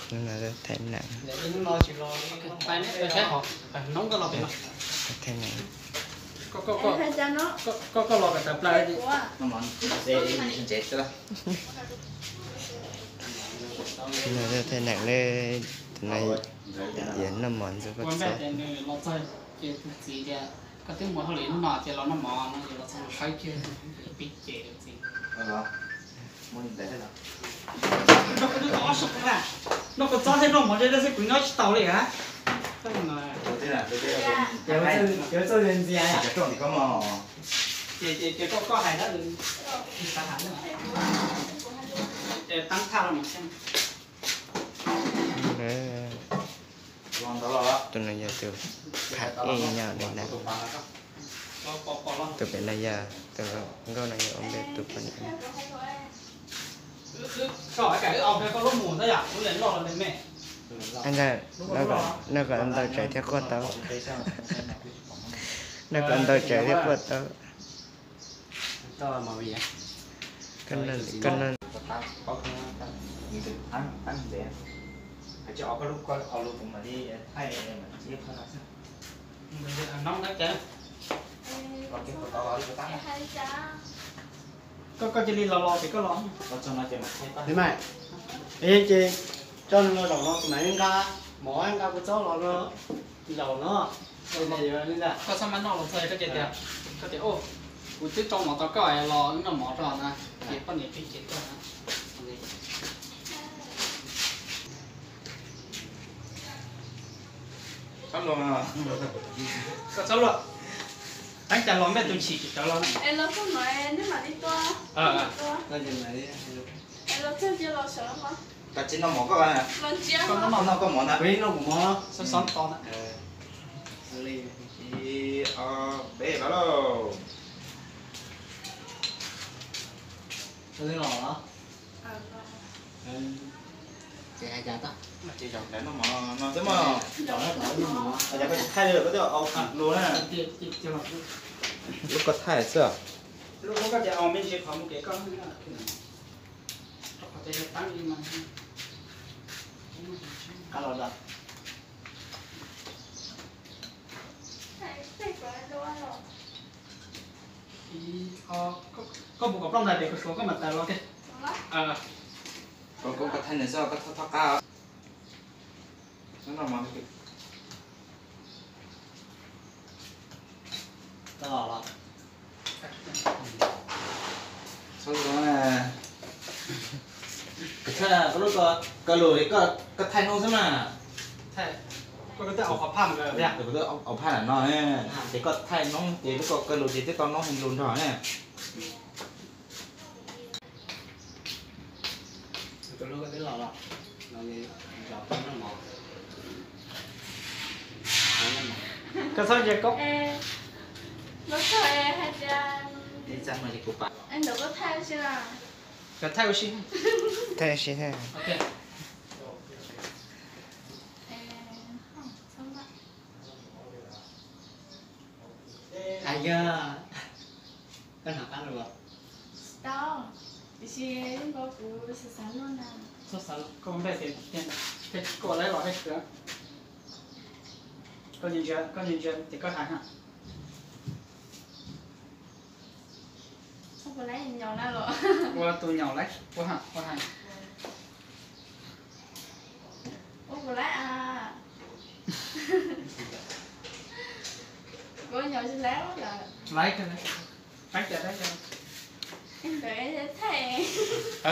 Hnub no thaij neem. Thaij neem. Koj los tawm plaws. Hnub no thaij neem li, tus no yog noj mov ntxuav kua txob. Ces tus txiv tias, koj twb mus hauj lwm hnub no ces los noj mov no, ces los txog los saib kiag pib ces tus txiv. Noj kua txob thiab noj mov zeb xwb kuv nyob tsis tau li a. Ces koj hais na, es tab thaj los mas. Tus no yog tus phav ej nyob li ntawd. Tus pem no yog tus nkauj no yog ua npe tus poj niam. Noj kom ntau tsawv thiab quaj tau. Noj kom ntau tsawv thiab quaj tau. Koj noj, koj noj. Koj cia li los los ces koj los. Mas, es ces tso nws los zaum no, kuv mam li nqa mov nqa kua txob los no zaum no. Koj txhob maj noj los txog koj tias, koj tias, kuv twb tso mov rau koj los wb noj mov rau na, ces poj niam pib ces koj na. Koj txhob luag, teeb cas los npej tus chim ces cov los. Koj tsis noj mov koj, koj noj koj mov na, peb noj kuv mov. Xov xov to na. Ib, ob, peb, pab lauj. Ces hais cas tau? Ces zaum ntawd noj mov no xwb mog. Yog koj tsis thaij li koj twb au lus na. Lub koj thaij xwb. Koj puas kom plooj ntawd pem kuv suav koj mam tawm los. Koj thaij nws xwb, koj txhob thov qab. Koj lub ko, koj lub, koj thaij noob xwb mas. Koj twb au phaj lam no, ces koj thaij noob ces lub ko koj lub ces twb tau noob hais lus nrog ne. Koj txhob ntsia koj. Ntawd koj thaij ua si. Thaij ua si thiab. Hais yog koj nov qab lus. Tau, tiam sis zoo nkaus kuv xav xav luag na. Txhob xav, koj npej tias koj lawv los hais khwv. Koj ntsia, koj ntsia ntsia ces koj hais ha. Ua tus nyaum lawm, ua ha, ua ha. Ua kuv laiv a. Kuv nyaum tsis laiv lawm. Laiv, laiv, laiv. Ntawd thaij.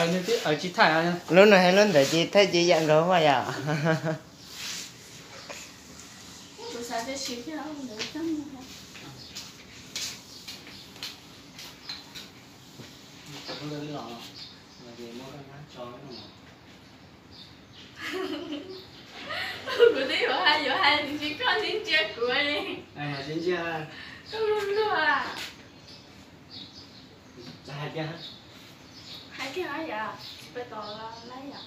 Nws twb tsis thaij. Lub no hais lub ntawd ces thaij ces yam nkaus mas yom. Kuv xav tias siv kiag ntawd tag. Kuv twb yuav hais, yuav hais tiam sis koj tsis ntsia kuv li. Koj luag luag. Hais kiag yom, tsis pais tom lawm yom.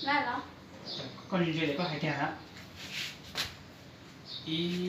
Laij los? Koj ntsia ntsia es koj hais kiag na. Ib,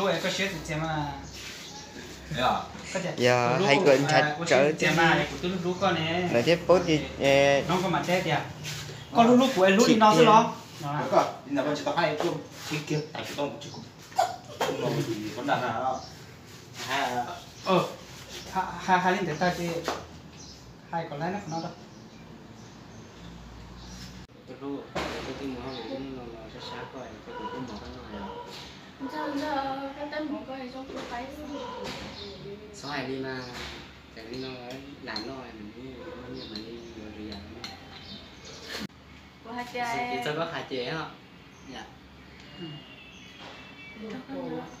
hlub es koj siab txias txias mas. Yog hais kom ntshav tsawv thiab, lawv thiaj paub tias, hnub koj mas teb tias koj hlub hlub kuv es hlub li no xwb los? Hais li ntawd tag ces hais kom lawv no. Tus hlub, tus twb mus hauj lwm hnub no los sab sab koj es kuv kuj mov koj noj. Txhob hais li mas, tam li no lam noj nws, noj nyiaj mas li yuav zis yam no. Kuv hais tias, txog koj hais ces,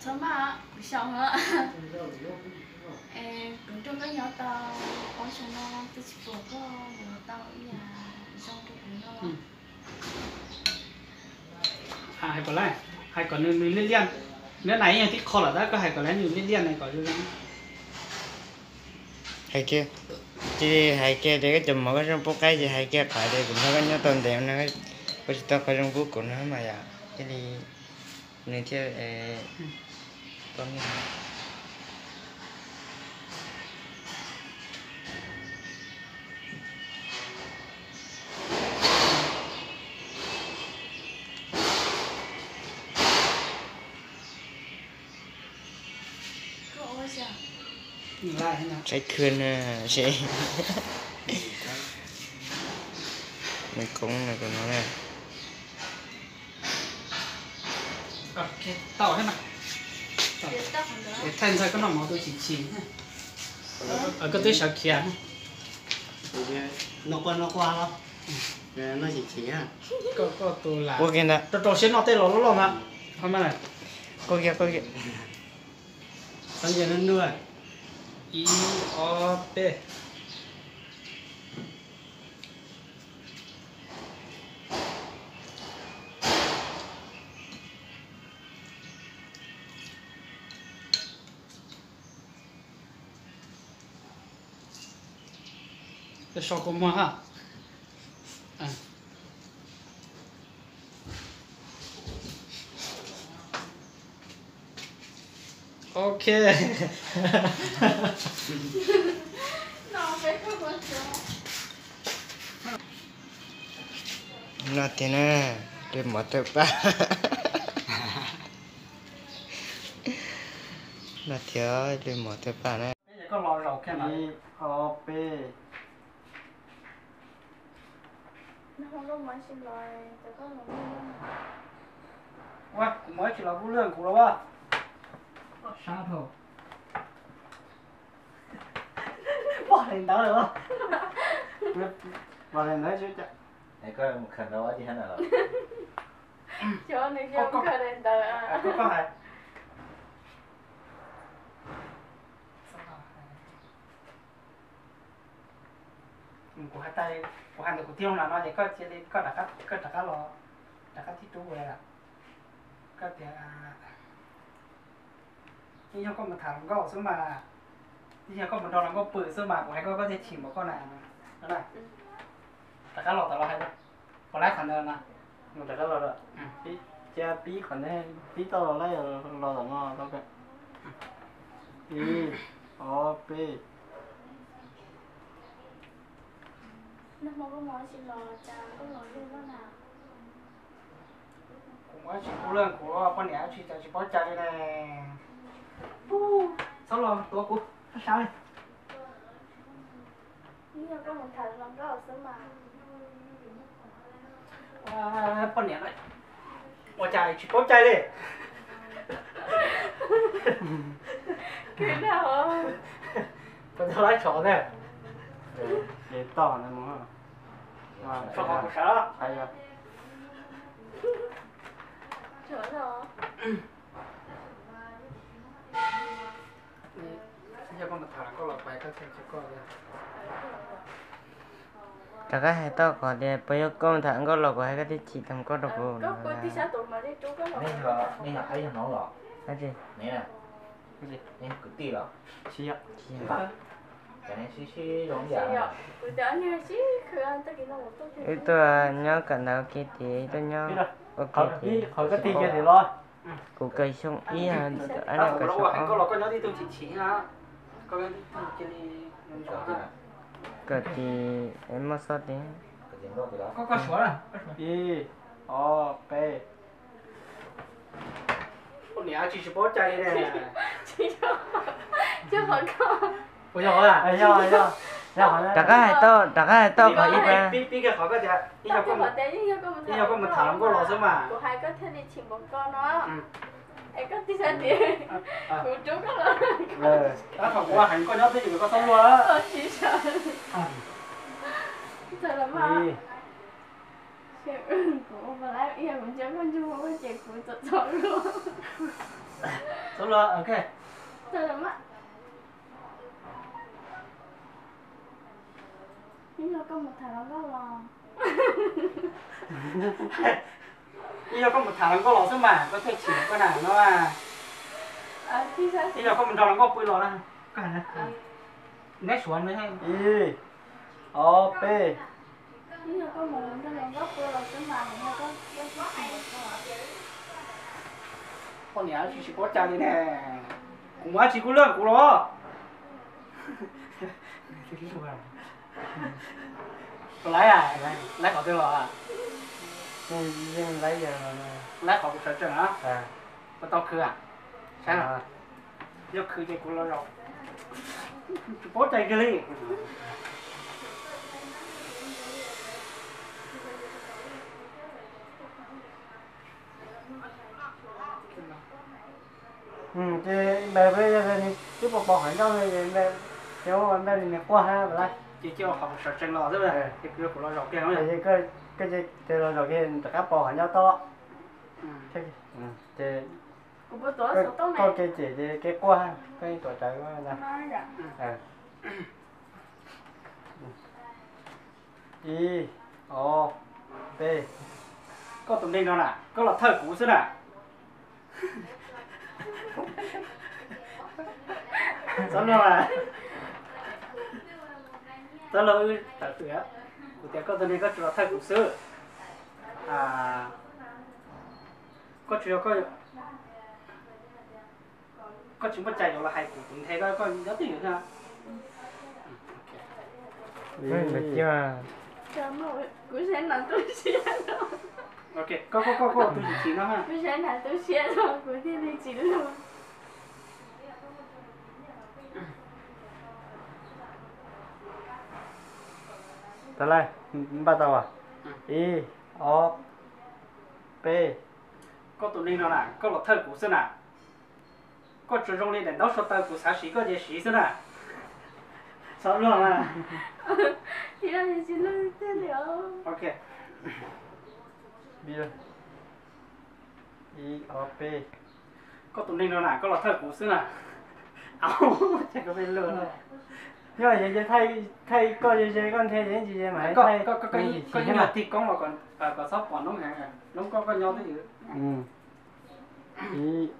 txhob maj, kuv xyaum os. Kuv nrog koj nyob tau ob xyoos no twb tsis pom koj yuav tau ib yam zoo rau kuv no. Hais kom lawv, hais kom nws, nws liaj liaj, neb nais ib nyuag tib qho lawm tab koj hais kom lawv nws liaj liaj na kom zoo. Hais kiag, cia li hais kiag tias koj cov mov koj zoo pub qaib ces hais kiag qhov tias kuv nrog koj nyob tau ntev no, koj tsis tau qhov zoo pub kuv no mas yom, thiaj li nws thiaj pom nyiaj. Saib khwb na, seb nws koob no, tau thiab mas. Thaij ntxawg koj noj mov tus chim chim, koj twb sawv khiav. Noj quaj noj quaj los, noj chim chim. Koj tus lam ua kiag ntawd, rau rau siab noj tej los loj loj mas. Qhov mas, koj kiag, koj kiag. Txhob nce nuj nuj. Ib, ob, peb. Peb so kua muag ha. Ok. No tiag na, tus mov tawg paj. No tiag, tus mov tawg paj na. Koj los zaum kiag na. Ib, ob, peb. Ua, kuv mov ib tsis los kuj lwj kuv los as. Sab dhau. Pom li ntawd los. Pom li ntawd. Koj mus khaws ntawv ua dab tsi hab na los? Koj hais. Kuv hais, kuv hais ntawm kuv tij laug no ces koj cia li koj rov qab, koj rov qab los, rov qab tib rub ua lawm. Koj tias, ib yog koj mus tham hluas nkauj xwb mas, ib yog koj mus nrog hluas nkauj pw xwb mas kuv hais koj koj thiaj chim npaum koj na. Rov qab los tom los hais, puas laib qhov ntawd na? Mus rov qab los lawm. Pib, cia pib qhov ntej, pib tau los lawm, los tom no tau kawg. Ib, ob, peb. Nag hmo koj mus dab tsi los cas koj los luag luaj na? Kuv mus dab tsi kuj luag, kuv poj niam dab tsi cas tsis paub cai li ne. Txhob los tuav kuv, sab sab li. Yog koj mus tham hluas nkauj xwb mas. Poj niam, ua cas tsis paub cai li. Kawg na hov. Puas tau laib tsov ntag. Ces toj ntawd mus. Tso qhov kuv sawv los. Tsov no. Yog koj mus tham hluas nkauj los kuv hais koj thiaj chim koj. Rov qab hais tau qhov tias puas yog koj mus tham hluas nkauj los kuv hais koj thiaj chim tham hluas nkauj rau kuv. Nej yog qhab yog no los? Dab tsi? Nej yog kwv tij los? Tsis yog. Tsis yog. Ces nej sib sib zoo yam. Wb tuaj nyob kawm ntawv ua ke ces wb tuaj nyob ua ke ces kuv kawm xyoo ib, ab no kawm xyoo ob. Kawm tim, muaj xoj tim. Ib, ob, peb. Poj niam tsis tsis paub cai li ne. Puas yog? Rov qab hais tau, rov qab hais tau qhov ib, pib kiag qhov koj tias, ib yog koj mus tham hluas nkauj los xwb mas. Kuv hais koj thiaj li chim npaum ko no. Es koj tij sab tias kuv rub koj los. Tab tom kuv hais koj nyob twj ywm koj txhob luag. Tsis sawv. Txawm los mas. Kuv ua laib, yog kuv nco koj ntsuag ua ces kuv txom txom luag. Txhob luag, ok. Txawm los mas. Ib yog koj mus tham hluas nkauj los. Ib yog koj mus tham hluas nkauj los xwb mas koj thiaj chim koj na no. Ib yog koj mus nrog hluas nkauj pw los na. Neb suav ib, ob, peb. Poj niam tsis tsis paub cai li ne. Kuv mus dab tsi kuj luag kuv los. Laib, laib qhov twg los? Laib qhov kuv sawv tsees na. Puas tau khwv? Saib no. Yog khwv ces kuv los zaum. Tsis paub cai kiag li. Ces npaj peb yog nws twb pos pos qhov ncauj, ces ua npaj li nws quaj hab lawm. Ces cia qhov kuv sawv tsees los xwb, ces kuv los zaum kiag. Koj ces los zaum kiag rov qab pos qhov ncauj tod. Ces koj kev cem ces kev quaj, koj tuav rawv na. Ib, ob, peb. Koj tus neeg no na, koj los thawj kuv xwb na. Txhob luag, txhob luag wb tawm hwm. Kuv tias koj tus neeg koj tsuas los thawj kuv xwb. Koj tsuas yog koj, koj tsis muaj cai yuav los hais kuv tus nthe koj, koj nyob twj ywm xwb. Kuv saib no tu siab. Koj, koj, koj tus chim chim no. Kuv saib no tu siab no kuv thiaj li tsis luag. Tau lawm, npaj tau as. Ib, ob, peb. Koj tus neeg no na, koj los thawj kuv xwb na. Koj tsuas zoo li daim ntaub suav taws kuv xav siv koj ces siv xwb na. Txhob luag na. Ib, ob, peb. Koj tus neeg no na, koj los thawj kuv xwb na. Au, ces koj peb luag. Yog yog thaij koj ze ze koj nthe ces tsis ze mas koj, koj ib nyuag tig koob los kom txhob pom noob, noob koj koj nyob twj ywm. Ib,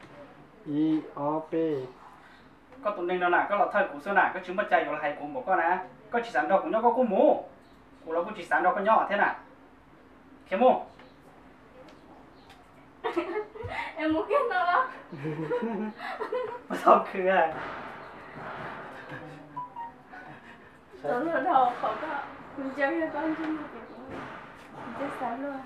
ib, ob, peb. Koj tus neeg no na, koj los thawj kuv xwb na, koj tsis muaj cai yuav los hais kuv npaum koj na. Koj tsis xav nrog kuv nyob koj kuj mus, kuv los kuj tsis xav nrog koj nyob thiab na. Khiav mus. Es mus kiag no los? Txhob khwv. Txav luag dhau qhov koj, kuv ntsia yog koj ntsej muag ces kuv ntsia xav luag.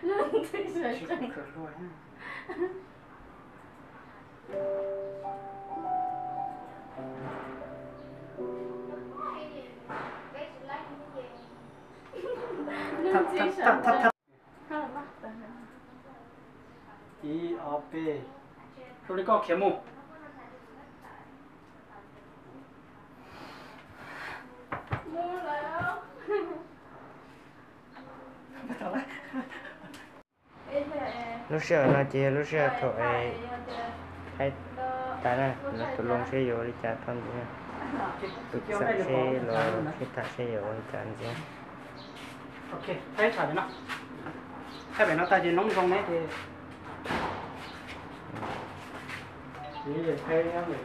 Luag ntxhi sawv tsees. Luag ntxhi sawv tsees. Ib ob peb, zoo li koj khiav mus. Lub sij hawm no ces yog lub sij hawm thaum es thaij tas na, lawv tus loo seb yuav ua li cas tag ntxiv, tus xam seb los sib tham seb yuav ua li cas ntxiv. Ok, thaij pem no, thaij pem no tag ces noob zoo ne ces, ces thaij lub rooj.